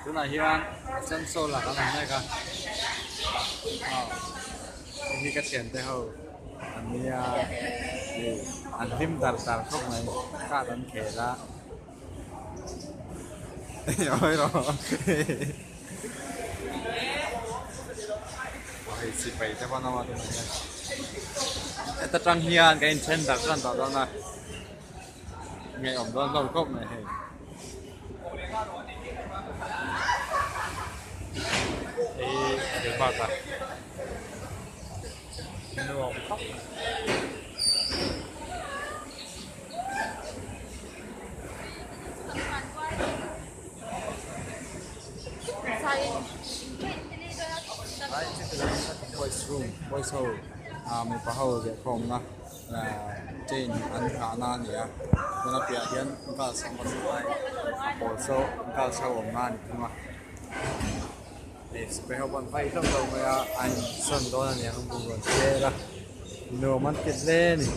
Tunah hian Asansol ah kan awm mek a, aw hei hi ka thiante ho an nia hei an hlim dar dar khawp mai card an khel a aw hei sipai te pawh an awm a tunah hian heta tang hian kan inthen darh tan tawh dawn a. Ngeiawm dawn hlawm khawp mai hei. Hei thil bak a nuam khawp mai. Boys room boys ho ah mipa ho riahkhawmna. Chain an nghahna a ni a tuna piahah hian girls awm a lai a pawl saw girls ho awmna a ni thung a hei sipai ho pawh an vai hlauh hlauh mai a a insawn dawn a ni ang bungraw an chhiar a nuam an ti hle a ni.